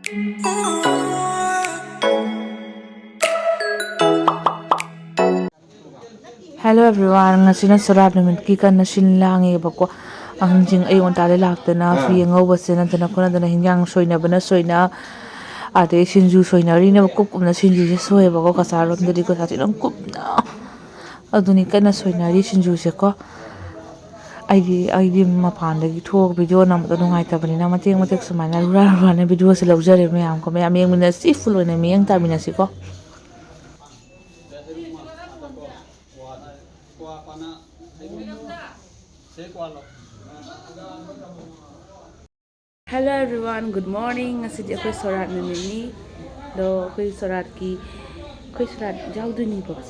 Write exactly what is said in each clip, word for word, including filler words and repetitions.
Hello everyone, ꯉꯁꯤꯅ ꯁꯣꯔꯥꯠ ꯅꯨꯃꯤꯠꯀꯤ ꯀꯟꯅ ꯁꯤꯟ ꯂꯥꯡꯉꯦꯕꯀꯣ꯫ ꯑꯍꯟꯁꯤꯡ ꯑꯌꯨꯛ ꯉꯟꯇꯥꯗꯩ ꯂꯥꯛꯇꯅ ꯐꯤ ꯑꯉꯧꯕ ꯁꯦꯠꯅꯗꯅ ꯈꯣꯠꯅꯗꯅ, ꯍꯤꯟꯖꯥꯡ ꯁꯣꯏꯅꯕꯅ ꯁꯣꯏꯅ, ꯑꯗꯩ ꯁꯤꯡꯖꯨ ꯁꯣꯏꯅꯔꯤꯅꯦꯕ꯫ ꯀꯨꯞ ꯀꯨꯞꯅ ꯁꯤꯡꯖꯨꯁꯦ ꯁꯣꯏꯌꯦꯕꯀꯣ, ꯀꯆꯥꯔꯣꯝꯗꯗꯤ ꯀꯆꯥꯁꯦ ꯑꯗꯨꯝ ꯀꯨꯞꯅ, ꯑꯗꯨꯅꯤ ꯀꯟꯅ ꯁꯣꯏꯅꯔꯤ ꯁꯤꯡꯖꯨꯁꯦꯀꯣ꯫ ꯑꯩꯗꯤ ꯑꯩꯗꯤ ꯃꯄꯥꯟꯗꯒꯤ ꯊꯣꯛꯑꯒ ꯚꯤꯗꯤꯑꯣ ꯅꯝꯕꯗꯣ ꯅꯨꯡꯉꯥꯏꯇꯕꯅꯤꯅ, ꯃꯇꯦꯛ ꯃꯇꯦꯛ ꯁꯨꯃꯥꯏꯅ ꯍꯨꯔꯥꯟ ꯍꯨꯔꯥꯟꯅ ꯚꯤꯗꯤꯑꯣꯁꯦ ꯂꯧꯖꯔꯦ ꯃꯌꯥꯝꯀꯣ꯫ ꯃꯌꯥꯝ ꯌꯦꯡꯃꯤꯟꯅꯁꯤ, ꯐꯨꯜ ꯑꯣꯏꯅ ꯃꯤꯠꯌꯦꯡ ꯇꯥꯃꯤꯟꯅꯁꯤꯀꯣ꯫ Hello everyone, good morning. ꯉꯁꯤꯗꯤ ꯑꯩꯈꯣꯏ ꯁꯣꯔꯥꯠ ꯅꯨꯃꯤꯠꯅꯤ꯫ ꯑꯗꯣ ꯑꯩꯈꯣꯏ ꯁꯣꯔꯥꯠꯀꯤ, ꯑꯩꯈꯣꯏ ꯁꯣꯔꯥꯠ ꯌꯥꯎꯗꯣꯏꯅꯦꯕꯀꯣ꯫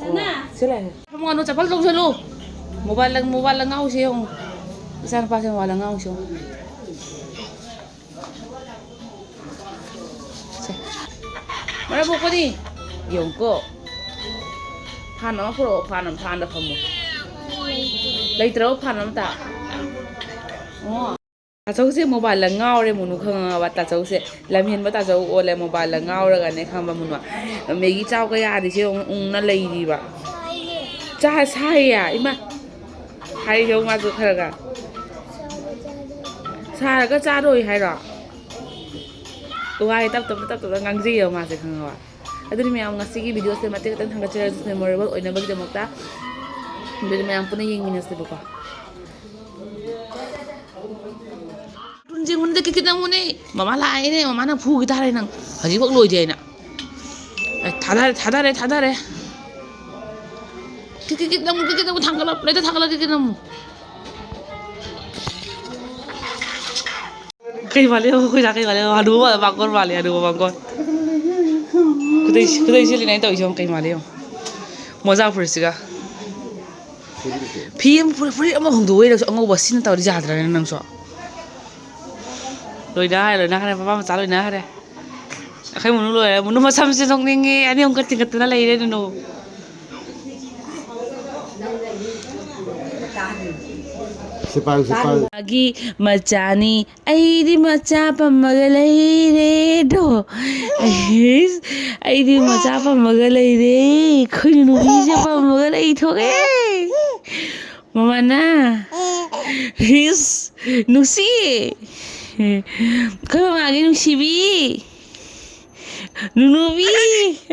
ꯁꯤ ꯂꯥꯛꯑꯦ꯫ ꯐꯝꯒꯅꯨ, ꯆꯄꯜ ꯂꯧꯁꯜꯂꯨ꯫ ꯃꯣꯕꯥꯏꯜ ꯂꯪ-, ꯃꯣꯕꯥꯏꯜ ꯂꯪ ꯉꯥꯎꯁꯦ ꯌꯦꯡꯉꯨ꯫ ꯏꯆꯥꯅꯨꯄꯥꯁꯦ ꯃꯣꯕꯥꯏꯜ ꯂꯪ ꯉꯥꯎꯁꯦ ꯌꯦꯡꯉꯨ꯫ ꯁꯦ꯫ ꯃꯔꯝ ꯃꯣꯛꯄꯅꯤ꯫ ꯌꯦꯡꯉꯨꯀꯣ꯫ ꯐꯥꯟ ꯑꯃ ꯄꯨꯔꯛꯑꯣ, ꯐꯥꯟ ꯑꯃ, ꯐꯥꯟꯗ ꯐꯝꯃꯣ꯫ ꯂꯩꯇ꯭ꯔꯕ ꯐꯥꯟ ꯑꯝꯇ? ꯑꯣ꯫ ꯇꯥꯆꯧꯁꯦ ꯃꯣꯕꯥꯏꯜꯗ ꯉꯥꯎꯔꯦ, ꯃꯨꯅꯨ ꯈꯪꯉꯕ? ꯇꯥꯆꯧꯁꯦ ꯂꯝꯍꯦꯟꯕ ꯇꯥꯆꯧ ꯑꯣꯜꯂꯦ, ꯃꯣꯕꯥꯏꯜꯗ ꯉꯥꯎꯔꯒꯅꯦ, ꯈꯪꯉꯕ, ꯃꯨꯅꯨ? ꯃꯦꯒꯤ ꯆꯥꯎꯒ ꯌꯥꯗ꯭ꯔꯤꯁꯦ ꯌꯦꯡꯉꯨ, ꯎꯪꯅ ꯂꯩꯔꯤꯕ꯫ ꯆꯥ-, ꯁꯥꯏꯌꯦ? ꯏꯃꯥ! ꯍꯥꯏꯔꯤꯁꯦ ꯌꯦꯡꯉꯨ, ꯃꯥꯁꯨ ꯈꯔ ꯈꯔ꯫ ꯁꯥꯔꯒ ꯆꯥꯔꯣꯏ ꯍꯥꯏꯔꯣ? ꯋꯥꯏ ꯇꯞ ꯇꯞꯅ, ꯇꯞ ꯇꯞꯅ ꯉꯥꯡꯖꯩꯌꯦꯕ ꯃꯥꯁꯦ, ꯈꯪꯉꯕ? ꯑꯗꯨꯅ ꯃꯌꯥꯝ, ꯉꯁꯤꯒꯤ ꯚꯤꯗꯤꯑꯣꯁꯦ ꯃꯇꯦꯛ ꯈꯤꯇꯪ ꯊꯥꯡꯒꯠꯆꯔꯁꯨ, ꯃꯦꯃꯣꯔꯦꯕꯜ ꯑꯣꯏꯅꯕꯒꯤꯗꯃꯛꯇ꯫ ꯑꯗꯨꯗꯤ ꯃꯌꯥꯝ ꯄꯨꯟꯅ ꯌꯦꯡꯃꯤꯟꯅꯁꯦꯕꯀꯣ꯫ ꯀꯥꯔꯇꯨꯟ ꯌꯦꯡꯉꯨꯅꯦ, ꯀꯤꯠ ꯀꯤꯠ ꯅꯝꯃꯨꯅꯦ꯫ ꯃꯃꯥ ꯂꯥꯛꯑꯦꯅꯦ, ꯃꯃꯥꯅ ꯐꯨꯈꯤ ꯇꯥꯔꯦ ꯅꯪ꯫ ꯍꯧꯖꯤꯛꯐꯥꯎ ꯂꯣꯏꯗꯦ ꯍꯥꯏꯅ꯫ ꯑꯦ, ꯊꯥꯗꯔꯦ, ꯊꯥꯗꯔꯦ, ꯊꯥꯗꯔꯦ꯫ ꯀꯤꯠ ꯀꯤꯠ ꯀꯤꯠ ꯅꯝꯃꯨ, ꯀꯤꯠ ꯀꯤꯠ ꯅꯝꯃꯨ, ꯊꯥꯡꯒꯠꯂꯣ, ꯄ꯭ꯂꯦꯠꯇ ꯊꯥꯡꯒꯠꯂꯣ, ꯀꯤꯠ ꯀꯤꯠ ꯅꯝꯃꯨ꯫ ꯀꯩ ꯃꯥꯜꯂꯦ? ꯑꯩꯈꯣꯏ ꯗꯥ ꯀꯩ ꯃꯥꯜꯂꯦ? ꯍꯅꯨꯕ ꯃꯥꯜꯂꯦ, ꯃꯥꯡꯒꯣꯜ ꯃꯥꯜꯂꯦ, ꯍꯅꯨꯕ ꯃꯥꯡꯒꯣꯜ꯫ ꯈꯨꯗꯩ, ꯈꯨꯗꯩ ꯁꯦꯠꯂꯤꯅꯦ ꯑꯩꯅ ꯇꯧꯔꯤꯁꯦ, ꯌꯦꯡꯉꯨ ꯀꯩ ꯃꯥꯜꯂꯦ ꯌꯦꯡꯉꯨ꯫ ꯃꯣꯖꯥ ꯐꯨꯔꯤꯠꯁꯤꯒ꯫ ꯐꯤ ꯑꯃ, ꯐꯨꯔꯤꯠ, ꯐꯨꯔꯤꯠ ꯑꯃ ꯍꯣꯡꯗꯣꯛꯑꯣ ꯅꯪꯁꯨ, ꯑꯉꯧꯕ ꯁꯤꯅ ꯇꯧꯔꯗꯤ ꯌꯥꯗ꯭ꯔꯥꯅꯦ ꯅꯪꯁꯨ? ꯂꯣꯏꯅꯈ꯭ꯔꯦ, ꯂꯣꯏꯅꯈ꯭ꯔꯦ, ꯃꯄꯥ ꯃꯆꯥ ꯂꯣꯏꯅꯈ꯭ꯔꯦ꯫ ꯑꯩꯈꯣꯏ ꯃꯨꯅꯨ ꯂꯣꯏꯔꯦ꯫ ꯃꯨꯅꯨ ꯃꯁꯝꯁꯦ ꯅꯣꯛꯅꯤꯡꯉꯦ, ꯑꯅꯤ ꯑꯍꯨꯝ ꯀ ꯇꯤꯡꯈꯠꯇꯅ ꯂꯩꯔꯦ ꯅꯨꯅꯨ꯫ ꯁꯤ ꯄꯥꯏꯌꯨ, ꯁꯤ ꯄꯥꯏꯌꯨ꯫ ꯃꯥꯒꯤ ꯃꯆꯥꯅꯤ, ꯑꯩꯗꯤ ꯃꯆꯥ ꯄꯝꯃꯒ ꯂꯩꯔꯦꯗꯣ꯫ ꯑꯩꯁ, ꯑꯩꯗꯤ ꯃꯆꯥ ꯄꯝꯃꯒ ꯂꯩꯔꯦ꯫ ꯑꯩꯈꯣꯏ ꯅꯨꯄꯤꯁꯦ ꯄꯝꯃꯒ ꯂꯩꯊꯣꯛꯑꯦ꯫ ꯃꯃꯥꯅ, ꯏꯁ, ꯅꯨꯡꯁꯤ꯫ ꯑꯩꯈꯣꯏ ꯃꯃꯥꯒꯤ ꯅꯨꯡꯁꯤꯕꯤ꯫ ꯅꯨꯅꯨꯕꯤ꯫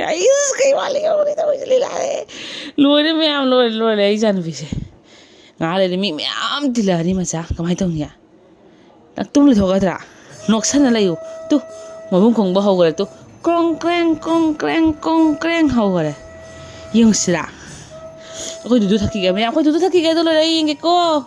ꯑꯩꯁ, ꯀꯩ ꯋꯥꯠꯂꯤ, ꯀꯩ ꯇꯧꯔꯤꯁꯦ ꯂꯤꯂꯥꯁꯦ꯫ ꯂꯣꯏꯔꯦ ꯃꯌꯥꯝ, ꯂꯣꯏꯔꯦ, ꯂꯣꯏꯔꯦ ꯑꯩ ꯏꯆꯥꯅꯨꯄꯤꯁꯦ꯫ ꯉꯥꯏꯍꯥꯛ ꯂꯩꯔꯗꯤ ꯃꯤ ꯃꯌꯥꯝ ꯇꯤꯜꯂꯛꯑꯅꯤ ꯃꯆꯥ꯫ ꯀꯃꯥꯏꯅ ꯇꯧꯅꯤ? ꯅꯪ ꯇꯨꯝ ꯂꯩꯊꯣꯛꯀꯗ꯭ꯔꯥ? ꯅꯣꯛꯁꯟꯅ ꯂꯩꯌꯨ꯫ ꯇꯨ, ꯃꯕꯨꯡ ꯈꯣꯡꯕ ꯍꯧꯈ꯭ꯔꯦ꯫ ꯇꯨ, ꯀ꯭ꯔꯣꯡ ꯀ꯭ꯔꯦꯡ, ꯀ꯭ꯔꯣꯡ ꯀ꯭ꯔꯦꯡ, ꯀ꯭ꯔꯣꯡ ꯀ꯭ꯔꯦꯡ ꯍꯧꯈꯔꯦ꯫ ꯌꯦꯡꯉꯨꯁꯤꯔꯥ? ꯑꯩꯈꯣꯏ ꯗꯨꯗꯨ ꯊꯛꯈꯤꯒꯦ꯫ ꯃꯌꯥꯝ, ꯑꯩꯈꯣꯏ ꯗꯨꯗꯨ ꯊꯛꯈꯤꯒꯦ꯫ ꯑꯗꯨ ꯂꯣꯏꯔꯦ ꯑꯩ ꯌꯦꯡꯒꯦꯀꯣ꯫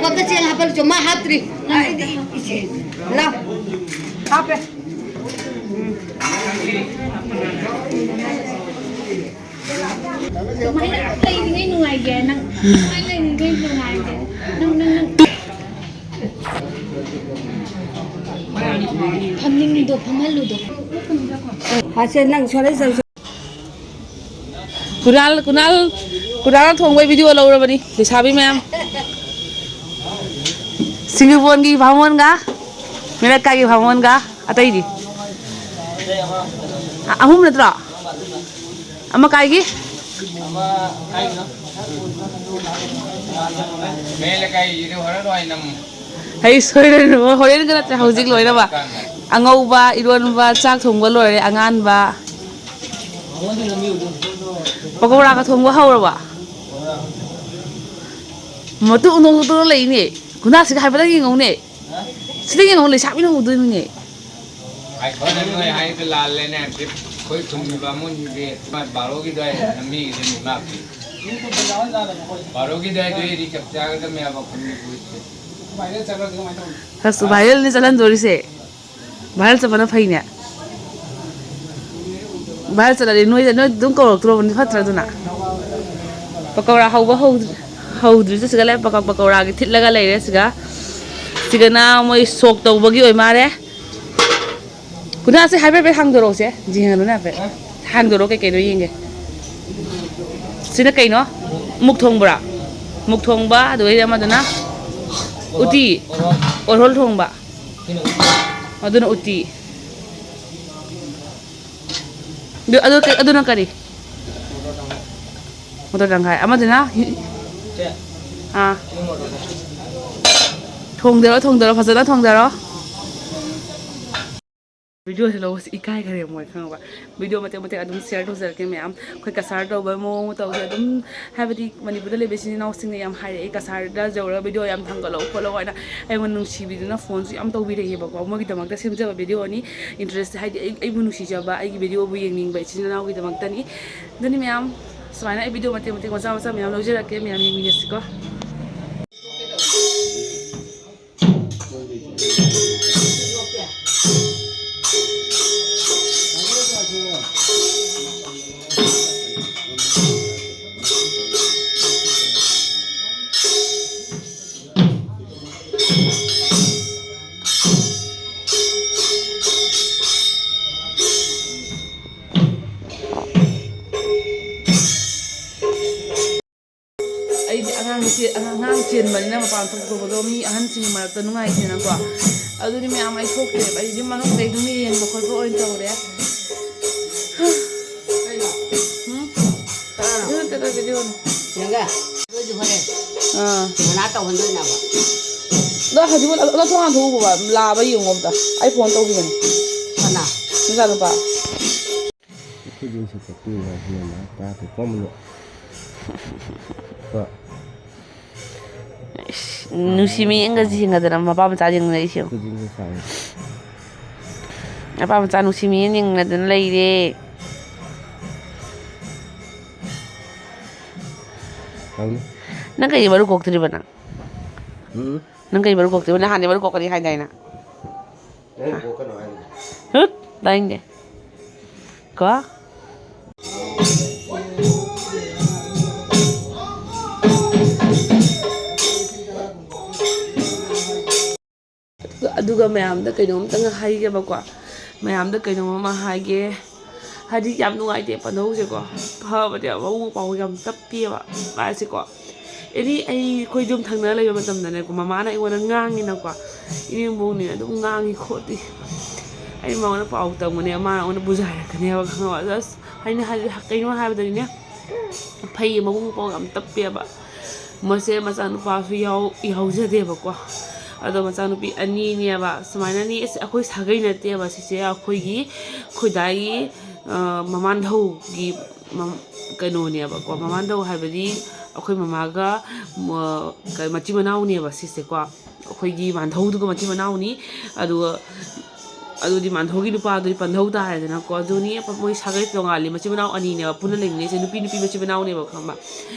ꯀꯞꯇ ꯆꯦꯡ ꯍꯥꯞꯄꯜꯂꯨꯆꯣ, ꯃꯥ ꯍꯥꯞꯇ꯭ꯔꯤ꯫ ꯂꯥꯎ꯫ ꯍꯥꯞꯄꯦ꯫ ꯀꯃꯥꯏꯅ ꯂꯩꯔꯤꯉꯩ ꯅꯨꯡꯉꯥꯏꯒꯦ ꯅꯪ? ꯀꯃꯥꯏꯅ ꯂꯩꯔꯤꯉꯩ ꯅꯨꯡꯉꯥꯏꯒꯦ? ꯅꯪ, ꯅꯪ, ꯅꯪ꯫ ꯐꯝꯅꯤꯡꯉꯤꯗꯣ ꯐꯝꯍꯜꯂꯨꯗꯣ꯫ ꯍꯥꯁꯦ, ꯅꯪ ꯁꯣꯔꯩ ꯆꯪ-, ꯀꯨꯅꯥꯜ, ꯀꯨꯅꯥꯜ, ꯀꯨꯅꯥꯜꯅ ꯊꯣꯡꯕꯩ ꯚꯤꯗꯤꯑꯣ ꯂꯧꯔꯕꯅꯤ, ꯂꯩꯁꯥꯕꯤ ꯃꯌꯥꯝ꯫ ꯁꯤꯡꯖꯨꯕꯣꯟꯒꯤ ꯚꯥꯃꯣꯟꯒ, ꯃꯦꯔꯠꯀꯥꯒꯤ ꯚꯥꯃꯣꯟꯒ, ꯑꯇꯩꯗꯤ? ꯑ-, ꯑꯍꯨꯝ ꯅꯠꯇ꯭ꯔꯣ? ꯑꯃ ꯀꯥꯏꯒꯤ? ꯃꯌꯥꯏ ꯂꯩꯀꯥꯏꯒꯤꯗꯤ ꯍꯣꯔꯦꯟ ꯋꯥꯏ ꯅꯝꯃꯨ꯫ ꯍꯩ ꯁꯣꯏꯔꯅꯨ, ꯍꯣꯔꯦꯟꯒ ꯅꯠꯇ꯭ꯔꯦ, ꯍꯧꯖꯤꯛ ꯂꯣꯏꯅꯃꯛ꯫ ꯑꯉꯧꯕ, ꯏꯔꯣꯟꯕ, ꯆꯥꯛ ꯊꯣꯡꯕ ꯂꯣꯏꯔꯦ, ꯑꯉꯥꯟꯕ꯫ ꯄꯀꯧꯔꯥꯒ ꯊꯣꯡꯕ ꯍꯧꯔꯕ? ꯃꯇꯨ ꯅꯣꯡ ꯇꯣꯛꯇꯅ ꯂꯩꯅꯦ꯫ ꯒꯨꯟꯗꯥꯁꯤꯒ ꯍꯥꯏꯐꯦꯠꯇꯪ ꯌꯦꯡꯉꯧꯅꯦ꯫ ꯁꯤꯗ ꯌꯦꯡꯉꯧ, ꯂꯩꯁꯥꯕꯤꯅ ꯎꯗꯣꯏꯅꯤꯅꯦ꯫ ꯑꯩꯈꯣꯏꯅ ꯅꯣꯏ ꯍꯥꯏꯗꯣ ꯂꯥꯜꯂꯦꯅꯦ꯫ ꯑꯩꯈꯣꯏ ꯈꯨꯟꯒꯤ ꯕꯥꯃꯣꯟꯒꯤꯗꯤ ꯕꯥꯔꯣꯒꯤ ꯑꯗꯨꯋꯥꯏ ꯂꯝꯕꯤꯒꯤꯗꯤ ꯃꯤ ꯃꯥꯄꯤ꯫ ꯕꯥꯔꯣꯒꯤ ꯑꯗꯨꯋꯥꯏꯗꯨꯗꯤ ꯆꯞ ꯆꯥꯒꯗꯕꯅꯦꯕ ꯈꯨꯟꯒꯤ ꯄꯨꯂꯤꯁꯁꯦ꯫ ꯑꯁ, ꯚꯥꯏꯔꯦꯜꯅꯤ ꯆꯠꯍꯟꯗꯣꯔꯤꯁꯦ꯫ ꯚꯥꯏꯔꯦꯜ ꯆꯠꯄꯅ ꯐꯩꯅꯦ꯫ ꯚꯥꯏꯔꯦꯜ ꯆꯠꯂꯗꯤ ꯅꯣꯏꯗ, ꯅꯣꯏ ꯑꯗꯨꯝ ꯀꯧꯔꯛꯇ꯭ꯔꯣꯕꯅꯤ, ꯐꯠꯇ꯭ꯔꯥ ꯑꯗꯨꯅ? ꯄꯀꯧꯔꯥ ꯍꯧꯕ ꯍꯧꯗ꯭ꯔꯤ-, ꯍꯧꯗ꯭ꯔꯤꯁꯦ ꯁꯤꯒ ꯂꯩ, ꯄꯀꯧ-, ꯄꯀꯧꯔꯥꯒꯤ ꯊꯤꯠꯂꯒ ꯂꯩꯔꯦ ꯁꯤꯒ꯫ ꯁꯤꯒꯅ ꯃꯣꯏ ꯁꯣꯛ ꯇꯧꯕꯒꯤ ꯑꯣꯏ ꯃꯥꯜꯂꯦ꯫ ꯀꯨꯟꯊ꯭ꯔꯥꯁꯦ ꯍꯥꯏꯐꯦꯠ ꯍꯥꯏꯐꯦꯠ ꯍꯥꯡꯗꯣꯔꯛꯑꯣꯁꯦ, ꯌꯦꯡꯍꯜꯂꯨꯅꯦ ꯍꯥꯏꯐꯦꯠ꯫ ꯍꯥꯡꯗꯣꯔꯛꯑꯣ ꯀꯩꯀꯩꯅꯣ ꯌꯦꯡꯒꯦ꯫ ꯁꯤꯅ ꯀꯩꯅꯣ? ꯃꯨꯛ ꯊꯣꯡꯕ꯭ꯔꯥ? ꯃꯨꯛ ꯊꯣꯡꯕ, ꯑꯗꯨꯒ ꯑꯃꯗꯨꯅ ꯎꯇꯤ, ꯑꯣꯔꯍꯣꯜ ꯊꯣꯡꯕ꯫ ꯑꯗꯨꯅ ꯎꯇꯤ꯫ ꯑꯗꯨ, ꯑꯗꯨ ꯀ-, ꯑꯗꯨꯅ ꯀꯔꯤ? ꯃꯣꯇꯣꯔ ꯇꯪꯈꯥꯏ꯫ ꯑꯃꯗꯨꯅ? ꯑꯥ꯫ ꯊꯣꯡꯗꯔꯣ, ꯊꯣꯡꯗꯔꯣ, ꯐꯖꯅ ꯊꯣꯡꯗꯔꯣ꯫ ꯚꯤꯗꯤꯑꯣꯁꯦ ꯂꯧꯕꯁꯦ ꯏꯀꯥꯏꯈꯔꯦ ꯃꯣꯏ, ꯈꯪꯉꯕ? ꯚꯤꯗꯤꯑꯣ ꯃꯇꯦꯛ ꯃꯇꯦꯛ ꯑꯗꯨꯝ ꯁꯤꯌꯔ ꯇꯧꯖꯔꯛꯀꯦ ꯃꯌꯥꯝ꯫ ꯑꯩꯈꯣꯏ ꯀꯁꯥꯔ ꯇꯧꯕ ꯃꯑꯣꯡ ꯃꯇꯧꯁꯦ ꯑꯗꯨꯝ, ꯍꯥꯏꯕꯗꯤ ꯃꯅꯤꯄꯨꯔꯗ ꯂꯩꯕ ꯏꯆꯤꯟ ꯏꯅꯥꯎꯁꯤꯡꯅ ꯌꯥꯝ ꯍꯥꯏꯔꯛꯑꯦ, "ꯀꯁꯥꯔꯗ ꯌꯧꯔꯒ ꯚꯤꯗꯤꯑꯣ ꯌꯥꯝ ꯊꯥꯡꯒꯠꯂꯛꯎ ꯈꯣꯠꯂꯛꯎ" ꯍꯥꯏꯅ꯫ ꯑꯩꯉꯣꯟꯗ ꯅꯨꯡꯁꯤꯕꯤꯗꯨꯅ ꯐꯣꯟꯁꯨ ꯌꯥꯝ ꯇꯧꯕꯤꯔꯛꯑꯦꯕꯀꯣ꯫ ꯃꯣꯏꯒꯤꯗꯃꯛꯇ ꯁꯦꯝꯖꯕ ꯚꯤꯗꯤꯑꯣꯅꯤ꯫ ꯏꯟꯇꯔꯦꯁ, ꯍꯥꯏꯗꯤ ꯑꯩ, ꯑꯩꯕꯨ ꯅꯨꯡꯁꯤꯖꯕ, ꯑꯩꯒꯤ ꯚꯤꯗꯤꯑꯣꯕꯨ ꯌꯦꯡꯅꯤꯡꯕ ꯏꯆꯤꯟ ꯏꯅꯥꯎꯒꯤꯗꯃꯛꯇꯅꯤ꯫ ꯑꯗꯨꯅꯤ ꯃꯌꯥꯝ, ꯁꯨꯃꯥꯏꯅ ꯑꯩ ꯚꯤꯗꯤꯑꯣ ꯃꯇꯦꯛ ꯃꯇꯦꯛ ꯃꯆꯥ ꯃꯆꯥ ꯃꯌꯥꯝ ꯂꯧꯖꯔꯛꯀꯦ, ꯃꯌꯥꯝ ꯌꯦꯡꯃꯤꯟꯅꯁꯤꯀꯣ꯫ ꯑꯩꯗꯤ ꯑꯉꯥꯡ ꯆꯦ-, ꯑꯉꯥꯡ ꯆꯦꯟꯕꯅꯤꯅ ꯃꯄꯥꯟ ꯊꯣꯛ ꯊꯣꯛꯄꯗꯣ ꯃꯤ ꯑꯍꯟꯁꯤꯡꯒꯤ ꯃꯔꯛꯇ ꯅꯨꯡꯉꯥꯏꯇꯦꯅꯀꯣ꯫ ꯑꯗꯨꯗꯤ ꯃꯌꯥꯝ ꯑꯩ ꯊꯣꯛꯇ꯭ꯔꯦꯕ, ꯑꯩꯗꯤ ꯃꯅꯨꯡꯗ ꯑꯗꯨꯝ ꯌꯦꯡꯕ ꯈꯣꯠꯄ ꯑꯣꯏꯅ ꯇꯧꯔꯦ꯫ ꯎꯝ? ꯑꯗꯨ ꯅꯠꯇꯦꯗ, ꯚꯤꯗꯤꯑꯣꯅꯤ꯫ ꯌꯦꯡꯒꯦ꯫ ꯑꯗꯨꯏꯗꯤ ꯍꯣꯔꯦꯟ ꯑꯥ꯫ ꯃꯅꯥ ꯇꯧꯍꯟꯗꯣꯏꯅꯦꯕ꯫ ꯑꯗꯣ ꯍꯧꯖꯤꯛ ꯑꯗꯣ ꯊꯣꯡ ꯍꯥꯡꯗꯣꯛꯎꯕ, ꯂꯥꯛꯑꯕ ꯌꯦꯡꯉꯣ ꯑꯝꯇ꯫ ꯑꯩ ꯐꯣꯟ ꯇꯧꯈꯤꯕꯅꯤ꯫ ꯀꯅꯥ? ꯅꯆꯥꯅꯨꯄꯥ꯫ ꯈꯨꯖꯤꯟꯁꯤ ꯀꯛꯄꯤꯌꯨ ꯍꯥꯏꯕꯅꯤꯅ ꯇꯥꯗꯦ꯫ ꯀꯣꯝꯕꯗꯣ꯫ ꯀꯣ꯫ ꯏꯁ, ꯅꯨꯡꯁꯤ ꯃꯤꯠꯌꯦꯡꯒ ꯌꯦꯡꯅꯗꯅ ꯃꯄꯥ ꯃꯆꯥ ꯌꯦꯡꯅꯔꯤꯁꯦ ꯌꯦꯡꯉꯨ꯫ ꯈꯨꯖꯤꯟꯁꯤ ꯁꯥꯡꯉꯤ꯫ ꯃꯄꯥ ꯃꯆꯥ ꯅꯨꯡꯁꯤ ꯃꯤꯠꯌꯦꯡ ꯌꯦꯡꯅꯗꯅ ꯂꯩꯔꯦ꯫ ꯈꯪꯉꯤ꯫ ꯅꯪ ꯀꯩꯒꯤ ꯃꯔꯨ ꯀꯣꯛꯇ꯭ꯔꯤꯕ ꯅꯪ? ꯎꯝ꯫ ꯅꯪ ꯀꯩ ꯃꯔꯨ ꯀꯣꯛꯇ꯭ꯔꯤꯕ? ꯅꯍꯥꯟꯗꯤ ꯃꯔꯨ ꯀꯣꯛꯀꯅꯤ ꯍꯥꯏꯗꯥꯏꯅꯦ? ꯅꯪ ꯀꯣꯛꯀꯅꯨ ꯍꯥꯏꯕꯅꯦ꯫ ꯍꯨꯠ, ꯇꯥꯅꯤꯡꯗꯦ꯫ ꯀꯣ? ꯑꯗꯨꯒ ꯃꯌꯥꯝꯗ ꯀꯩꯅꯣꯝꯇꯪ ꯍꯥꯏꯒꯦꯕꯀꯣ꯫ ꯃꯌꯥꯝꯗ ꯀꯩꯅꯣꯝ ꯑꯃ ꯍꯥꯏꯒꯦ꯫ ꯍꯥꯏꯗꯤ ꯌꯥꯝ ꯅꯨꯡꯉꯥꯏꯇꯦ ꯄꯟꯊꯧꯁꯦꯀꯣ꯫ ꯐꯕꯗꯤ ꯌꯥꯝ ꯃꯕꯨꯡ ꯃꯧꯄ꯭ꯋꯥ ꯌꯥꯝ ꯇꯞꯄꯦꯕ ꯃꯥꯁꯦꯀꯣ꯫ ꯑꯦꯅꯤ ꯑꯩ ꯑꯩꯈꯣꯏ ꯌꯨꯝ ꯊꯪꯅ ꯂꯩꯕ ꯃꯇꯝꯗꯅꯦꯀꯣ, ꯃꯃꯥꯅ ꯑꯩꯉꯣꯟꯗ ꯉꯥꯡꯉꯤꯅꯀꯣ꯫ ꯏꯅꯦꯝꯕꯣꯛꯅꯤꯅ ꯑꯗꯨꯝ ꯉꯥꯡꯉꯤ ꯈꯣꯠꯂꯤ꯫ ꯑꯩ ꯃꯉꯣꯟꯗ ꯄꯥꯎ ꯇꯝꯒꯅꯦ, ꯃꯥꯅ ꯑꯩꯉꯣꯟꯗ ꯕꯨꯖꯥꯏꯔꯛꯀꯅꯦꯕ, ꯈꯪꯉꯕ? ꯑꯁ, ꯑꯩꯅ ꯍꯥꯏ-, ꯀꯩꯅꯣ ꯍꯥꯏꯕꯗꯗꯤꯅꯦ, ꯐꯩꯌꯦ, ꯃꯕꯨꯡ ꯃꯧꯄ꯭ꯋꯥ ꯌꯥꯝ ꯇꯞꯄꯦꯕ꯫ ꯃꯁꯦ ꯃꯆꯥꯅꯨꯄꯥꯁꯨ ꯌꯥꯎ-, ꯌꯥꯎꯖꯗꯦꯕꯀꯣ꯫ ꯑꯗꯣ ꯃꯆꯥꯅꯨꯄꯤ ꯑꯅꯤꯅꯦꯕ꯫ ꯁꯨꯃꯥꯏꯅꯅꯤ, ꯑꯁ, ꯑꯩꯈꯣꯏ ꯁꯥꯒꯩ ꯅꯠꯇꯦꯕ ꯁꯤꯁꯦ, ꯑꯩꯈꯣꯏꯒꯤ ꯈꯣꯏꯗꯥꯏꯒꯤ, ꯑ, ꯃꯃꯥꯟꯙꯧꯒꯤ ꯃꯝ-, ꯀꯩꯅꯣꯅꯦꯕꯀꯣ꯫ ꯃꯃꯥꯟꯙꯧ ꯍꯥꯏꯕꯗꯤ ꯑꯩꯈꯣꯏ ꯃꯃꯥꯒ, ꯃ-, ꯀ-, ꯃꯆꯤꯟ ꯃꯅꯥꯎꯅꯦꯕ ꯁꯤꯁꯦꯀꯣ꯫ ꯑꯩꯈꯣꯏꯒꯤ ꯃꯥꯟꯙꯧꯗꯨꯒ ꯃꯆꯤꯟ ꯃꯅꯥꯎꯅꯤ꯫ ꯑꯗꯨꯒ ꯑꯗꯨꯗꯤ ꯃꯥꯟꯙꯧꯒꯤ ꯅꯨꯄꯥꯗꯨꯗꯤ ꯄꯟꯙꯧ ꯇꯥꯔꯦꯗꯅꯀꯣ꯫ ꯑꯗꯨꯅꯤ ꯃꯣꯏ ꯁꯥꯒꯩ ꯇꯣꯉꯥꯜꯂꯤ, ꯃꯆꯤꯟ ꯃꯅꯥꯎ ꯑꯅꯤꯅꯦꯕ ꯄꯨꯟꯅ ꯂꯩꯃꯤꯟꯅꯩꯁꯦ, ꯅꯨꯄꯤ ꯅꯨꯄꯤ ꯃꯆꯤꯟ ꯃꯅꯥꯎꯅꯦꯕ, ꯈꯪꯕ?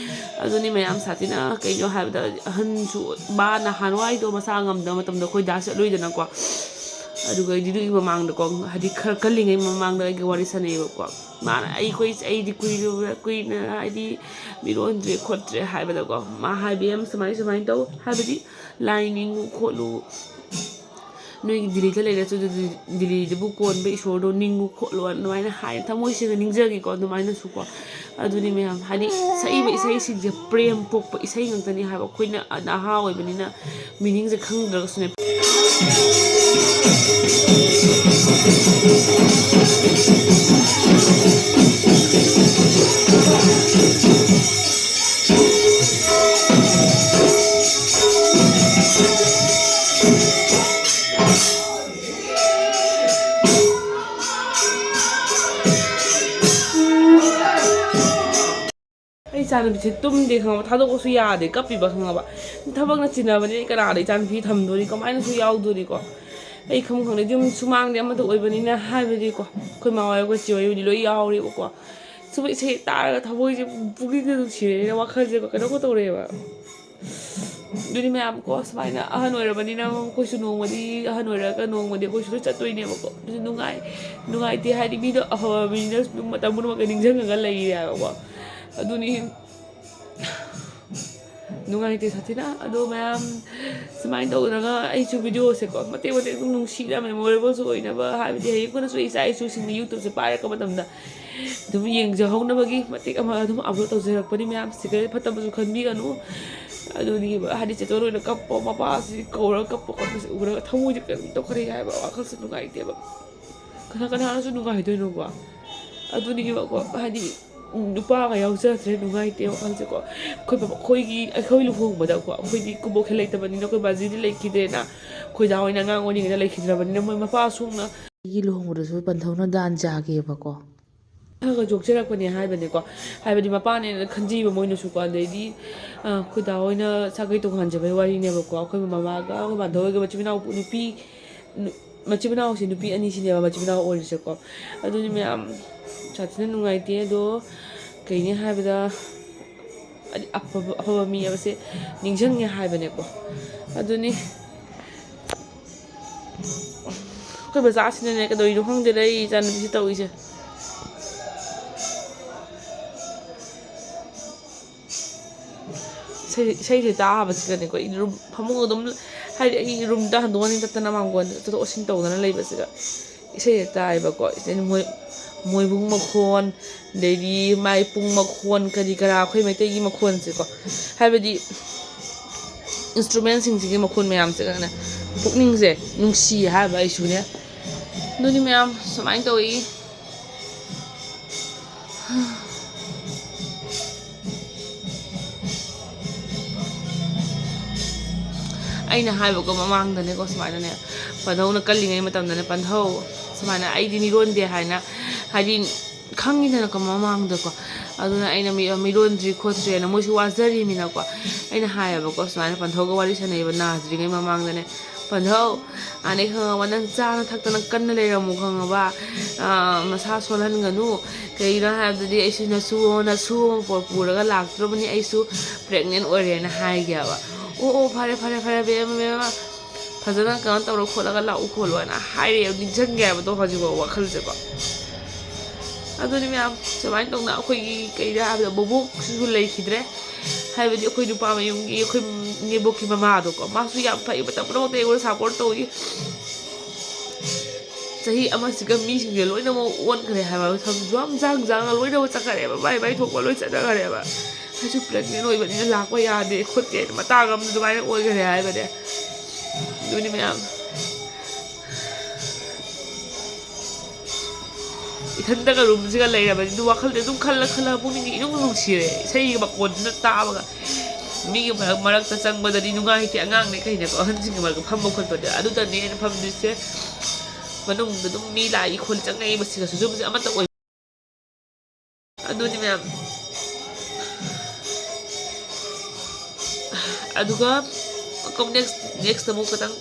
ꯑꯗꯨꯅꯤ ꯃꯌꯥꯝ ꯁꯥꯊꯤꯅ ꯀꯩꯅꯣ ꯍꯥꯏꯕꯗ, ꯑꯍꯟꯁꯨ, ꯃꯥ ꯅꯍꯥꯟꯋꯥꯏꯗꯣ ꯃꯁꯥ ꯉꯝꯗꯕ ꯃꯇꯝꯗ ꯑꯩꯈꯣꯏ ꯗꯥ ꯆꯠꯂꯨꯏꯗꯅꯀꯣ꯫ ꯑꯗꯨꯒ ꯑꯩꯗꯤ ꯑꯗꯨꯒꯤ ꯃꯃꯥꯡꯗꯀꯣ, ꯍꯥꯏꯗꯤ ꯈꯔ ꯀꯜꯂꯤꯉꯩ ꯃꯃꯥꯡꯗ ꯑꯩꯒ ꯋꯥꯔꯤ ꯁꯥꯟꯅꯩꯌꯦꯕꯀꯣ꯫ ꯃꯥꯅ ꯑꯩꯈꯣꯏ, ꯑꯩꯗꯤ ꯀꯨꯏꯔꯕ-, ꯀꯨꯏꯅ ꯍꯥꯏꯗꯤ ꯃꯤꯔꯣꯟꯗ꯭ꯔꯦ ꯈꯣꯠꯇ꯭ꯔꯦ ꯍꯥꯏꯕꯗꯀꯣ, ꯃꯥ ꯍꯥꯏꯕ ꯌꯥꯝ ꯁꯨꯃꯥꯏ ꯁꯨꯃꯥꯏꯅ ꯇꯧ ꯍꯥꯏꯕꯗꯤ, ꯂꯥꯏ ꯅꯤꯡꯉꯨ ꯈꯣꯠꯂꯨ, ꯅꯣꯏꯒꯤ ꯗꯤꯜꯂꯤꯗ ꯂꯩꯔꯁꯨ ꯑꯗꯨ ꯗꯤꯜꯂꯤꯗꯕꯨ ꯀꯣꯟꯕ ꯏꯁꯣꯔꯗꯣ ꯅꯤꯡꯉꯨ ꯈꯣꯠꯂꯨ ꯑꯗꯨꯃꯥꯏꯅ ꯍꯥꯏ, ꯊꯃꯣꯏ ꯁꯦꯡꯅ ꯅꯤꯡꯖꯒꯦꯀꯣ ꯑꯗꯨꯃꯥꯏꯅꯁꯨꯀꯣ꯫ ꯑꯗꯨꯅꯤ ꯃꯌꯥꯝ, ꯍꯥꯏꯗꯤ ꯁꯛꯏꯕ ꯏꯁꯩꯁꯤꯡꯁꯦ ꯄ꯭ꯔꯦꯝ ꯄꯣꯛꯄ ꯏꯁꯩ ꯉꯥꯛꯇꯅꯤ ꯍꯥꯏꯕ꯫ ꯑꯩꯈꯣꯏꯅ ꯅꯍꯥ ꯑꯣꯏꯕꯅꯤꯅ ꯃꯤꯅꯤꯡꯁꯦ ꯈꯪꯗ꯭ꯔꯒꯁꯨꯅꯦ꯫ ꯑꯩ ꯏꯆꯥꯅꯨꯄꯤꯁꯦ ꯇꯨꯝꯗꯦ, ꯈꯪꯉꯕ? ꯊꯥꯗꯣꯛꯄꯁꯨ ꯌꯥꯗꯦ, ꯀꯞꯄꯤꯕ, ꯈꯪꯉꯕ? ꯊꯕꯛꯅ ꯆꯤꯟꯅꯕꯅꯤꯅ ꯑꯩ ꯀꯅꯥꯗ ꯏꯆꯥꯅꯨꯄꯤ ꯊꯝꯗꯣꯔꯤ? ꯀꯃꯥꯏꯅꯁꯨ ꯌꯥꯎꯗꯣꯔꯤꯀꯣ? ꯑꯩ ꯈꯪꯕ ꯈꯪꯗꯦ, ꯌꯨꯝ ꯁꯨꯃꯥꯡꯗꯤ ꯑꯃꯠꯇ ꯑꯣꯏꯕꯅꯤꯅ ꯍꯥꯏꯕꯗꯤꯀꯣ, ꯑꯩꯈꯣꯏ ꯃꯥ ꯍꯣꯏ, ꯑꯩꯈꯣꯏ ꯆꯦ ꯍꯣꯏꯕꯨꯗꯤ ꯂꯣꯏ ꯌꯥꯎꯔꯦꯕꯀꯣ꯫ ꯁꯨꯝ ꯏꯁꯩ ꯇꯥꯔꯒ ꯊꯃꯣꯏꯁꯦ ꯄꯨꯛꯅꯤꯡꯁꯦ ꯅꯨꯡꯁꯤꯔꯛꯑꯦꯅ, ꯋꯥꯈꯜꯁꯦꯀꯣ ꯀꯩꯅꯣꯝꯒ ꯇꯧꯔꯛꯑꯦꯕ꯫ ꯑꯗꯨꯅꯤ ꯃꯌꯥꯝ ꯀꯣ, ꯁꯨꯃꯥꯏꯅ ꯑꯍꯟ ꯑꯣꯏꯔꯕꯅꯤꯅ ꯑꯩꯈꯣꯏꯁꯨ ꯅꯣꯡꯃꯗꯤ, ꯑꯍꯟ ꯑꯣꯏꯔꯒ ꯅꯣꯡꯃꯗꯤ ꯑꯩꯈꯣꯏꯁꯨ ꯂꯣꯏ ꯆꯠꯇꯣꯏꯅꯦꯕꯀꯣ꯫ ꯑꯗꯨꯁꯨ ꯅꯨꯡꯉꯥꯏ-, ꯅꯨꯡꯉꯥꯏꯇꯦ ꯍꯥꯏꯗꯤ ꯃꯤꯗꯣ ꯑꯐꯕ ꯃꯤꯅ ꯃꯇꯝ ꯄꯨꯝꯅꯃꯛꯇ ꯅꯤꯡꯁꯤꯡꯉꯒ ꯂꯩꯔꯦ ꯍꯥꯏꯕꯀꯣ꯫ ꯑꯗꯨꯅꯤ ꯅꯨꯡꯉꯥꯏꯇꯦ ꯁꯥꯊꯤꯅ꯫ ꯑꯗꯣ ꯃꯌꯥꯝ, ꯁꯨꯃꯥꯏꯅ ꯇꯧꯗꯅ ꯑꯩꯁꯨ ꯚꯤꯗꯤꯑꯣꯁꯦꯀꯣ ꯃꯇꯦꯛ ꯃꯇꯦꯛ ꯑꯗꯨꯝ ꯅꯨꯡꯁꯤꯅ ꯃꯦꯃꯣꯔꯦꯕꯜꯁꯨ ꯑꯣꯏꯅꯕ, ꯍꯥꯏꯕꯗꯤ ꯍꯌꯦꯡ ꯀꯣꯟꯅꯁꯨ ꯏꯆꯥ ꯏꯁꯨꯁꯤꯡꯅ ꯌꯨꯇ꯭ꯌꯨꯕꯁꯦ ꯄꯥꯏꯔꯛꯄ ꯃꯇꯝꯗ ꯑꯗꯨꯝ ꯌꯦꯡꯖꯍꯧꯅꯕꯒꯤ ꯃꯇꯦꯛ ꯑꯃ ꯑꯗꯨꯝ ꯑꯞꯂꯣꯗ ꯇꯧꯖꯔꯛꯄꯅꯤ꯫ ꯃꯌꯥꯝ ꯁꯤꯒꯔꯦꯠ ꯐꯠꯇꯕꯁꯨ ꯈꯟꯕꯤꯒꯅꯨ꯫ ꯑꯗꯨꯗꯒꯤ ꯍꯥꯏꯗꯤ ꯆꯦꯇꯣꯟ ꯑꯣꯏꯅ ꯀꯞꯄ, ꯃꯄꯥꯁꯤ ꯀꯧꯔꯒ ꯀꯞꯄ ꯈꯣꯠꯄꯁꯤ ꯎꯔꯒ ꯊꯃꯣꯏꯁꯦ ꯀꯩꯅꯣꯝ ꯇꯧꯈꯠꯂꯛꯑꯦ ꯍꯥꯏꯕ, ꯋꯥꯈꯜꯁꯦ ꯅꯨꯡꯉꯥꯏꯇꯦꯕ꯫ ꯀꯅꯥ ꯀꯅꯥꯅꯁꯨ ꯅꯨꯡꯉꯥꯏꯗꯣꯏꯅꯣꯀꯣ? ꯑꯗꯨꯅꯤꯕꯀꯣ, ꯍꯥꯏꯗꯤ ꯅꯨꯄꯥꯒ ꯌꯥꯎꯖꯗ꯭ꯔꯦ, ꯅꯨꯡꯉꯥꯏꯇꯦ ꯋꯥꯈꯜꯁꯦꯀꯣ꯫ ꯑꯩꯈꯣꯏ ꯕꯕꯥ-, ꯑꯩꯈꯣꯏꯒꯤ, ꯑꯩꯈꯣꯏ ꯂꯨꯍꯣꯡꯕꯗꯀꯣ, ꯑꯩꯈꯣꯏꯗꯤ ꯀꯨꯕꯣꯛꯁꯦ ꯂꯩꯇꯕꯅꯤꯅ ꯑꯩꯈꯣꯏ ꯕꯥꯖꯤꯗꯤ ꯂꯩꯈꯤꯗ꯭ꯔꯦꯅ, ꯑꯩꯈꯣꯏ ꯗꯥ ꯍꯣꯏꯅ ꯑꯉꯥꯡ ꯑꯣꯏꯔꯤꯉꯩꯗ ꯂꯩꯈꯤꯗ꯭ꯔꯕꯅꯤꯅ ꯃꯣꯏ ꯃꯄꯥ ꯁꯣꯛꯅ ꯑꯩꯒꯤ ꯂꯨꯍꯣꯡꯕꯗꯁꯨ ꯄꯟꯊꯧꯅ ꯗꯥꯟ ꯆꯥꯒꯦꯕꯀꯣ꯫ ꯈꯔ ꯈꯔ ꯌꯣꯛꯆꯔꯛꯄꯅꯦ ꯍꯥꯏꯕꯅꯦꯀꯣ, ꯍꯥꯏꯕꯗꯤ ꯃꯄꯥꯅꯦꯅ ꯈꯟꯖꯩꯕ ꯃꯣꯏꯅꯁꯨꯀꯣ꯫ ꯑꯗꯩꯗꯤ ꯑꯩꯈꯣꯏ ꯗꯥ ꯍꯣꯏꯅ ꯁꯥꯒꯩ ꯇꯣꯉꯥꯟꯖꯕꯩ ꯋꯥꯔꯤꯅꯦꯕꯀꯣ꯫ ꯑꯩꯈꯣꯏ ꯃꯃꯥꯒ ꯑꯩꯈꯣꯏ ꯕꯥ ꯍꯣꯏꯒ ꯃꯆꯤꯟ ꯃꯅꯥꯎ ꯅꯨꯄꯤ ꯅꯨ-, ꯃꯆꯤꯟ ꯃꯅꯥꯎꯁꯦ ꯅꯨꯄꯤ ꯑꯅꯤꯁꯤꯅꯦꯕ ꯃꯆꯤꯟ ꯃꯅꯥꯎ ꯑꯣꯏꯔꯤꯁꯦꯀꯣ꯫ ꯑꯗꯨꯅꯤ ꯃꯌꯥꯝ ꯁꯥꯊꯤꯅ ꯅꯨꯡꯉꯥꯏꯇꯦ꯫ ꯑꯗꯣ ꯀꯩꯅꯤ ꯍꯥꯏꯕꯗ, ꯍꯥꯏꯗꯤ ꯑꯐꯕ, ꯑꯐꯕ ꯃꯤ ꯍꯥꯏꯕꯁꯦ ꯅꯤꯡꯁꯤꯡꯉꯦ ꯍꯥꯏꯕꯅꯦꯀꯣ꯫ ꯑꯗꯨꯅꯤ ꯑꯩꯈꯣꯏ ꯕꯖꯥꯔꯁꯤꯅꯅꯦ ꯀꯩꯗꯧꯔꯤꯅꯣ ꯈꯪꯗꯦꯗ ꯑꯩ ꯏꯆꯥꯅꯨꯄꯤꯁꯦ ꯇꯧꯔꯤꯁꯦ꯫ ꯏꯁꯩ, ꯏꯁꯩꯁꯦ ꯇꯥꯕꯁꯤꯗꯅꯦꯀꯣ, ꯑꯩ ꯔꯨꯝ, ꯐꯃꯨꯡ ꯑꯗꯨꯝ, ꯍꯥꯏꯗꯤ ꯑꯩ ꯔꯨꯝꯗ ꯍꯟꯗꯣꯛ ꯍꯟꯖꯤꯟ ꯆꯠꯇꯅ ꯃꯥꯡꯒꯣꯟꯗ ꯆꯠꯊꯣꯛ ꯆꯠꯁꯤꯟ ꯇꯧꯗꯅ ꯂꯩꯕꯁꯤꯗ ꯏꯁꯩꯁꯦ ꯇꯥꯏꯕꯀꯣ꯫ ꯏꯁꯩ ꯃꯣꯏ, ꯃꯣꯏꯕꯨꯡ ꯃꯈꯣꯟ, ꯑꯗꯩꯗꯤ ꯃꯥꯏ ꯄꯨꯡ ꯃꯈꯣꯟ, ꯀꯔꯤ ꯀꯔꯥ ꯑꯩꯈꯣꯏ ꯃꯩꯇꯩꯒꯤ ꯃꯈꯣꯟꯁꯦꯀꯣ, ꯍꯥꯏꯕꯗꯤ ꯏꯟꯁꯇ꯭ꯔꯨꯃꯦꯟꯁꯤꯡꯁꯤꯒꯤ ꯃꯈꯣꯟ ꯃꯌꯥꯝꯁꯤꯒꯅꯦ ꯄꯨꯛꯅꯤꯡꯁꯦ ꯅꯨꯡꯁꯤ ꯍꯥꯏꯕ ꯑꯩꯁꯨꯅꯦ꯫ ꯑꯗꯨꯅꯤ ꯃꯌꯥꯝ ꯁꯨꯃꯥꯏꯅ ꯇꯧꯏ꯫ ꯑꯩꯅ ꯍꯥꯏꯕꯀꯣ ꯃꯃꯥꯡꯗꯅꯦꯀꯣ, ꯁꯨꯃꯥꯏꯅꯅꯦ ꯄꯟꯊꯧꯅ ꯀꯜꯂꯤꯉꯩ ꯃꯇꯝꯗꯅꯦ, "ꯄꯟꯊꯧ, ꯁꯨꯃꯥꯏꯅ ꯑꯩꯗꯤ ꯃꯤꯔꯣꯟꯗꯦ" ꯍꯥꯏꯅ, ꯍꯥꯏꯗꯤ ꯈꯪꯉꯤꯗꯅꯀꯣ ꯃꯃꯥꯡꯗꯀꯣ꯫ ꯑꯗꯨꯅ ꯑꯩꯅ ꯃꯤ-, ꯃꯤꯔꯣꯟꯗ꯭ꯔꯤ ꯈꯣꯠꯇ꯭ꯔꯤꯅ ꯃꯣꯏꯁꯨ ꯋꯥꯖꯔꯤꯃꯤꯅꯀꯣ꯫ ꯑꯩꯅ ꯍꯥꯏꯌꯦꯕꯀꯣ, ꯁꯨꯃꯥꯏꯅ ꯄꯟꯊꯧꯒ ꯋꯥꯔꯤ ꯁꯥꯟꯅꯩꯕ ꯅꯥꯗ꯭ꯔꯤꯉꯩ ꯃꯃꯥꯡꯗꯅꯦ, "ꯄꯟꯊꯧ, ꯑꯅꯦ ꯈꯪꯉꯕ, ꯅꯪ ꯆꯥꯅ ꯊꯛꯇꯅ ꯀꯟꯅ ꯂꯩꯔꯝꯃꯨ ꯈꯪꯉꯕ? ꯑꯥ, ꯃꯁꯥ ꯁꯣꯜꯍꯟꯒꯅꯨ꯫ ꯀꯩꯒꯤꯅꯣ ꯍꯥꯏꯕꯗꯗꯤ ꯑꯩꯁꯨ ꯅꯁꯨ, ꯅꯁꯨ ꯑꯃ ꯄꯨꯔꯒ ꯂꯥꯛꯇ꯭ꯔꯕꯅꯤ, ꯑꯩꯁꯨ ꯄ꯭ꯔꯦꯒꯅꯦꯟ ꯑꯣꯏꯔꯦꯅ" ꯍꯥꯏꯒꯦꯕ꯫ "ꯑꯣ, ꯑꯣ, ꯐꯔꯦ, ꯐꯔꯦ, ꯐꯔꯦ, ꯕꯦꯝꯃ, ꯕꯦꯝꯃ, ꯐꯖꯅ ꯀꯩꯅꯣ ꯇꯧꯔ ꯈꯣꯠꯂꯒ ꯂꯥꯛꯎ ꯈꯣꯠꯂꯨ" ꯍꯥꯏꯅ ꯍꯥꯏꯔꯦ꯫ ꯅꯤꯡꯁꯤꯡꯒꯦ ꯍꯥꯏꯕꯗꯣ ꯍꯧꯖꯤꯛꯐꯥꯎ ꯋꯥꯈꯜꯁꯦꯀꯣ꯫ ꯑꯗꯨꯅꯤ ꯃꯌꯥꯝ, ꯁꯨꯃꯥꯏꯅ ꯇꯧꯅ ꯑꯩꯈꯣꯏꯒꯤ ꯀꯩꯗ ꯍꯥꯏꯕꯗ ꯕꯣꯕꯣꯛꯁꯤꯁꯨ ꯂꯩꯈꯤꯗ꯭ꯔꯦ꯫ ꯍꯥꯏꯕꯗꯤ ꯑꯩꯈꯣꯏ ꯅꯨꯄꯥ ꯃꯌꯨꯝꯒꯤ ꯑꯩꯈꯣꯏ ꯅꯦꯕꯣꯛꯀꯤ ꯃꯃꯥꯗꯣꯀꯣ, ꯃꯥꯁꯨ ꯌꯥꯝ ꯐꯩ, ꯃꯇꯝ ꯄꯨꯝꯅꯃꯛꯇ ꯑꯩꯉꯣꯟꯗ ꯁꯞꯄꯣꯔꯠ ꯇꯧꯏ꯫ ꯆꯍꯤ ꯑꯃꯁꯤꯒ ꯃꯤꯁꯤꯡꯁꯦ ꯂꯣꯏꯅꯃꯛ ꯑꯣꯟꯈ꯭ꯔꯦ ꯍꯥꯏꯕ, ꯃꯁꯝꯁꯨ ꯌꯥꯝ ꯖꯥꯡ ꯖꯥꯡꯅ ꯂꯣꯏꯅꯃꯛ ꯆꯠꯈ꯭ꯔꯦꯕ, ꯃꯥꯏ ꯃꯥꯏ ꯊꯣꯛꯄ ꯂꯣꯏ ꯆꯠꯅꯈ꯭ꯔꯦꯕ꯫ ꯑꯩꯁꯨ ꯄ꯭ꯔꯦꯒꯅꯦꯟ ꯑꯣꯏꯕꯅꯤꯅ ꯂꯥꯛꯄ ꯌꯥꯗꯦ ꯈꯣꯠꯇꯦ, ꯃꯇꯥꯡ ꯑꯃꯗ ꯑꯗꯨꯃꯥꯏꯅ ꯑꯣꯏꯈ꯭ꯔꯦ ꯍꯥꯏꯕꯅꯦ꯫ ꯑꯗꯨꯅꯤ ꯃꯌꯥꯝ, ꯏꯊꯟꯇꯒ ꯔꯨꯝꯁꯤꯒ ꯂꯩꯔꯕꯅꯤ, ꯑꯗꯨ ꯋꯥꯈꯜꯗꯤ ꯑꯗꯨꯝ ꯈꯜꯂ ꯈꯜꯂꯒ ꯄꯨꯛꯅꯤꯡꯁꯦ ꯏꯅꯨꯡ ꯅꯨꯡꯁꯤꯔꯦ꯫ ꯏꯁꯩꯒꯤ ꯃꯈꯣꯟꯁꯤꯅ ꯇꯥꯕꯒ ꯃꯤꯒꯤ ꯃꯔꯛ ꯃꯔꯛꯇ ꯆꯪꯕꯗꯗꯤ ꯅꯨꯡꯉꯥꯏꯇꯦ, ꯑꯉꯥꯡꯅꯦ ꯀꯩꯅꯦꯀꯣ, ꯑꯍꯟꯁꯤꯡꯒꯤ ꯃꯔꯛꯇ ꯐꯝꯕ ꯈꯣꯠꯄꯗ ꯑꯗꯨꯗꯅꯦ ꯑꯩꯅ ꯐꯝꯗꯣꯏꯁꯦ꯫ ꯃꯅꯨꯡꯗ ꯑꯗꯨꯝ ꯃꯤ ꯂꯥꯛꯏ ꯈꯣꯠꯂꯤ ꯆꯪꯉꯛꯏ, ꯃꯁꯤꯒ ꯁꯨꯖꯨꯝꯁꯦ ꯑꯃꯠꯇ ꯑꯣꯏ꯫ ꯑꯗꯨꯅꯤ ꯃꯌꯥꯝ꯫ ꯑꯗꯨꯒ ꯀꯝ next next ꯑꯃꯨꯛ ꯈꯤꯇꯪ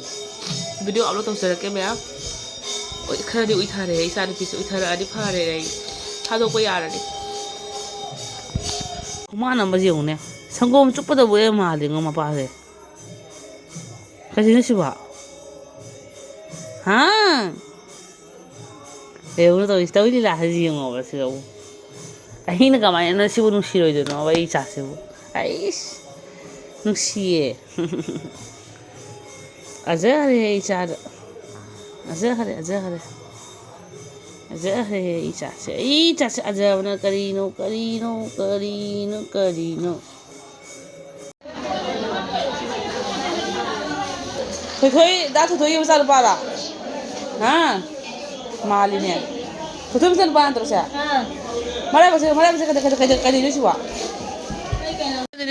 video upload ꯇꯧꯖꯔꯛꯀꯦ ꯃꯌꯥꯝ꯫ ꯍꯣꯏ, ꯈꯔꯗꯤ ꯎꯏꯊꯔꯦ, ꯏꯆꯥ ꯅꯨꯄꯤꯁꯦ ꯎꯏꯊꯔꯛꯑꯗꯤ ꯐꯔꯦ ꯑꯩ ꯊꯥꯗꯣꯛꯄ ꯌꯥꯔꯅꯤ꯫ ꯃꯥꯅ ꯑꯃ ꯌꯦꯡꯉꯨꯅꯦ, ꯁꯪꯒꯣꯝ ꯆꯨꯞꯄꯗꯕꯨ ꯍꯦꯛ ꯃꯥꯜꯂꯤꯉꯣ ꯃꯄꯥꯁꯦ꯫ ꯀꯔꯤꯅꯣ ꯁꯤꯕꯣ? ꯍꯥ? ꯌꯦꯡꯉꯨ ꯇꯧꯔꯤꯁꯤ, ꯇꯧꯔꯤ ꯂꯤꯂꯥꯁꯤ ꯌꯦꯡꯉꯣꯕ ꯁꯤꯗꯕꯨ꯫ ꯑꯩꯅ ꯀꯃꯥꯏꯅ ꯁꯤꯕꯨ ꯅꯨꯡꯁꯤꯔꯣꯏꯗꯣꯏꯅꯣꯕ, ꯑꯩ ꯏꯆꯥꯁꯤꯕꯨ? ꯑꯩꯁ, ꯅꯨꯡꯁꯤꯌꯦ꯫ ꯑꯖꯈꯔꯦ ꯑꯩ ꯏꯆꯥꯗ꯫ ꯑꯖꯈꯔꯦ, ꯑꯖꯈꯔꯦ꯫ ꯑꯖꯈꯔꯦ ꯑꯩ ꯏꯆꯥꯁꯦ꯫ ꯑꯩ ꯏꯆꯥꯁꯦ ꯑꯖꯕꯅ ꯀꯔꯤꯅꯣ, ꯀꯔꯤꯅꯣ, ꯀꯔꯤꯅꯣ, ꯀꯔꯤꯅꯣ? ꯊꯣꯏꯊꯣꯏ, ꯗꯥ ꯊꯣꯏꯊꯣꯏꯒꯤ ꯃꯆꯥꯅꯨꯄꯥꯔꯣ? ꯍꯥ? ꯃꯥꯜꯂꯤꯅꯦ꯫ ꯊꯣꯏꯊꯣꯏ ꯃꯆꯥꯅꯨꯄꯥ ꯅꯠꯇ꯭ꯔꯣ ꯁꯦ? ꯑꯥ꯫ ꯃꯔꯥꯏꯕꯛꯁꯦ, ꯃꯔꯥꯏꯕꯛꯁꯦ ꯀꯩꯗ-, ꯀꯩꯗ-, ꯀꯩꯗ-, ꯀꯩꯗꯩꯅꯣ ꯁꯤꯕꯣ?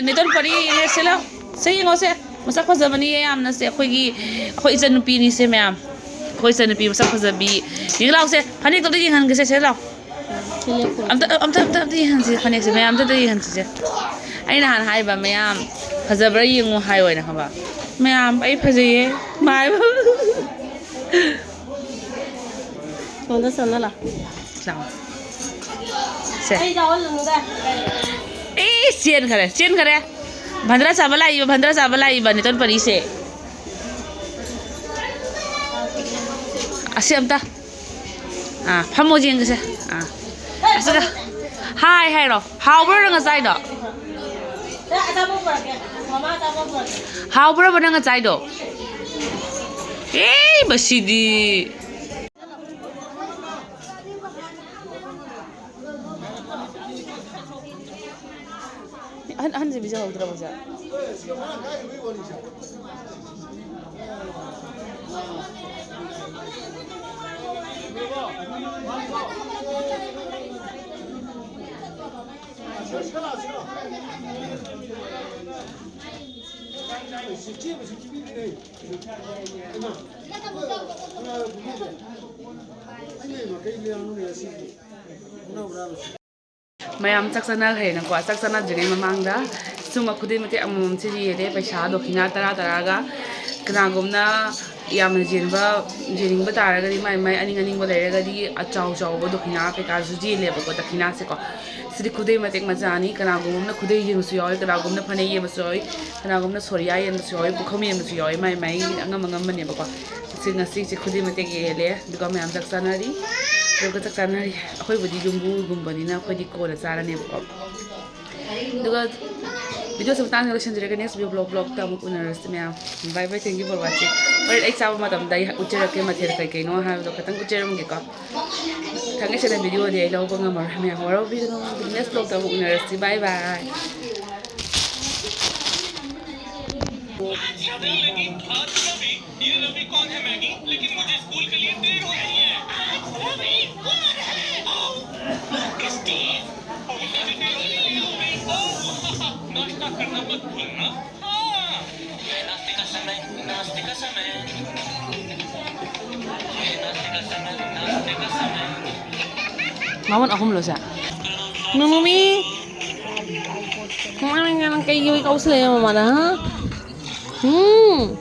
ꯅꯦꯇꯣꯟ ꯄꯔꯤ, ꯁꯦ ꯂꯥꯎ꯫ ꯁꯦ ꯌꯦꯡꯉꯣ ꯁꯦ꯫ ꯃꯁꯛ ꯐꯖꯕꯅꯤꯌꯦ ꯌꯥꯝꯅ ꯁꯦ꯫ ꯑꯩꯈꯣꯏꯒꯤ, ꯑꯩꯈꯣꯏ ꯏꯆꯟꯅꯨꯄꯤꯅꯤꯁꯦ ꯃꯌꯥꯝ꯫ ꯑꯩꯈꯣꯏ ꯏꯆꯟꯅꯨꯄꯤ ꯃꯁꯛ ꯐꯖꯕꯤ꯫ ꯌꯦꯡ ꯂꯥꯎꯁꯦ꯫ ꯐꯅꯦꯛꯇꯣ ꯑꯝꯇ ꯌꯦꯡꯍꯟꯒꯦꯁꯦ꯫ ꯁꯦ ꯂꯥꯎ꯫ ꯑꯝꯇ, ꯑꯝꯇ, ꯑꯝꯇ, ꯑꯝꯇ ꯌꯦꯡꯍꯟꯁꯤ ꯐꯅꯦꯛꯁꯦ꯫ ꯃꯌꯥꯝ ꯑꯝꯇ, ꯑꯝꯇ ꯌꯦꯡꯍꯟꯁꯤꯁꯦ꯫ ꯑꯩꯅ ꯍꯥꯟꯅ ꯍꯥꯏꯕ, ꯃꯌꯥꯝ ꯐꯖꯕ꯭ꯔꯥ ꯌꯦꯡꯉꯨ ꯍꯥꯏꯌꯣꯅ ꯈꯪꯕ꯫ ꯃꯌꯥꯝ ꯑꯩ ꯐꯖꯩꯌꯦ꯫ ꯃꯥꯏꯕ꯫ ꯁꯣꯝꯗ ꯆꯪꯉ ꯂꯥꯎ꯫ ꯂꯥꯎ꯫ ꯁꯦ꯫ ꯑꯩ ꯌꯥꯎꯍꯜꯂꯨꯅꯨꯗ꯫ ꯑꯦ, ꯆꯦꯟꯈꯔꯦ, ꯆꯦꯟꯈꯔꯦ꯫ ꯚꯟꯗ꯭ꯔꯥ ꯆꯥꯕ ꯂꯥꯛꯏꯕ, ꯚꯟꯗ꯭ꯔꯥ ꯆꯥꯕ ꯂꯥꯛꯏꯕ ꯅꯦꯇꯣꯟ ꯄꯔꯤꯁꯦ꯫ ꯑꯁꯤ ꯑꯝꯇ꯫ ꯑꯥ, ꯐꯝꯃꯣ ꯌꯦꯡꯒꯦꯁꯦ꯫ ꯑꯥ꯫ ꯑꯁꯤꯒ ꯍꯥꯏ ꯍꯥꯏꯔꯣ꯫ ꯍꯥꯎꯕ꯭ꯔꯣ ꯅꯪ ꯉꯁꯥꯏꯗꯣ? ꯍꯥꯎꯕ꯭ꯔꯕ ꯅꯪ ꯉꯁꯥꯏꯗꯣ? ꯑꯦ, ꯃꯁꯤꯗꯤ꯫ ꯑꯍꯟ, ꯑꯍꯟꯁꯦ ꯄꯤꯖꯍꯧꯗ꯭ꯔꯕꯣ ꯁꯦ? ꯃꯌꯥꯝ ꯆꯥꯛ ꯆꯥꯅꯈ꯭ꯔꯦꯅꯀꯣ꯫ ꯆꯥꯛ ꯆꯥꯅꯗ꯭ꯔꯤꯉꯩ ꯃꯃꯥꯡꯗ ꯁꯨꯝꯕ ꯈꯨꯗꯩ ꯃꯇꯦꯛ ꯑꯃꯃꯝꯁꯦ ꯌꯦꯜꯂꯦ꯫ ꯄꯩꯁꯥ ꯗꯣꯈꯤꯅꯥ ꯇꯔꯥ ꯇꯔꯥꯒ꯫ ꯀꯅꯥꯒꯨꯝꯅ ꯌꯥꯝꯅ ꯌꯦꯟꯕ, ꯌꯦꯟꯅꯤꯡꯕ ꯇꯥꯔꯒꯗꯤ, ꯃꯥꯏ ꯃꯥꯏ ꯑꯅꯤꯡ ꯑꯅꯤꯡꯕ ꯂꯩꯔꯒꯗꯤ ꯑꯆꯥꯎ ꯆꯥꯎꯕ ꯗꯣꯈꯤꯅꯥ ꯀꯩꯀꯥꯁꯨ ꯌꯦꯜꯂꯦꯕꯀꯣ, ꯗꯈꯤꯅꯥꯁꯦꯀꯣ꯫ ꯁꯤꯗꯤ ꯈꯨꯗꯩ ꯃꯇꯦꯛ ꯃꯆꯥꯅꯤ꯫ ꯀꯅꯥꯒꯨꯝꯕ ꯑꯃꯅ ꯈꯨꯗꯩ ꯌꯦꯟꯕꯁꯨ ꯌꯥꯎꯋꯤ, ꯀꯅꯥꯒꯨꯝꯕꯅ ꯐꯅꯦꯛ ꯌꯦꯟꯕꯁꯨ ꯌꯥꯎꯋꯤ, ꯀꯅꯥꯒꯨꯝꯕꯅ ꯁꯣꯔꯤꯌꯥ ꯌꯦꯟꯕꯁꯨ ꯌꯥꯎꯋꯤ, ꯄꯨꯈꯝ ꯌꯦꯟꯕꯁꯨ ꯌꯥꯎꯋꯤ, ꯃꯥꯏ ꯃꯥꯏ ꯑꯉꯝ ꯑꯉꯝꯕꯅꯦꯕꯀꯣ꯫ ꯁꯤ ꯉꯁꯤꯁꯦ ꯈꯨꯗꯩ ꯃꯇꯦꯛ ꯌꯦꯜꯂꯦ꯫ ꯑꯗꯨꯒ ꯃꯌꯥꯝ ꯆꯥꯛ ꯆꯥꯅꯔꯤ꯫ ꯑꯗꯨꯒ ꯆꯥꯛ ꯆꯥꯅꯔꯤ꯫ ꯑꯩꯈꯣꯏꯕꯨꯗꯤ ꯌꯨꯝꯕꯨꯒꯨꯝꯕꯅꯤꯅ ꯑꯩꯈꯣꯏꯗꯤ ꯀꯣꯟꯅ ꯆꯥꯔꯅꯦꯕꯀꯣ꯫ ꯑꯗꯨꯒ ꯚꯤꯗꯤꯑꯣꯁꯦ ꯃꯇꯥꯡꯗ ꯂꯣꯏꯁꯤꯟꯖꯔꯒꯦ꯫ Next video vlog, vlogꯇ ꯑꯃꯨꯛ ꯎꯅꯔꯁꯤ ꯃꯌꯥꯝ꯫ Bye bye, thank you for watching꯫ ꯍꯣꯔꯦꯟ ꯑꯩ ꯆꯥꯕ ꯃꯇꯝꯗ ꯑꯩ ꯎꯠꯆꯔꯛꯀꯦ, ꯃꯊꯦꯜ ꯀꯩ ꯀꯩꯅꯣ ꯍꯥꯏꯕꯗꯣ ꯈꯤꯇꯪ ꯎꯠꯆꯔꯝꯒꯦꯀꯣ꯫ ꯊꯥꯡꯒꯩ ꯁꯦꯡꯅ ꯚꯤꯗꯤꯑꯣꯗꯤ ꯑꯩ ꯂꯧꯕ ꯉꯝꯃꯔꯣꯏ ꯃꯌꯥꯝ, ꯋꯥꯔꯧꯕꯤꯒꯅꯨ꯫ Next vlogꯇ ꯑꯃꯨꯛ ꯎꯅꯔꯁꯤ꯫ Bye bye꯫ ये रवि कौन है मैगी? लेकिन मुझे स्कूल के लिए देर हो रही है। आज रवि कौन है? स्टीव। नाश्ता करना मत भूलना। हाँ। ये नाश्ते का समय, नाश्ते का समय। ये नाश्ते का समय, नाश्ते का समय। ꯃꯃꯟ ꯑꯍꯨꯝꯂꯣ ꯁꯦ? ꯅꯨꯃꯤ꯫ ꯀꯃꯥꯏꯅ ꯀꯩꯒꯤ ꯀꯧꯁꯤꯜꯂꯛꯑꯦ ꯃꯃꯥꯅ, ꯍꯥ? ꯎꯝ꯫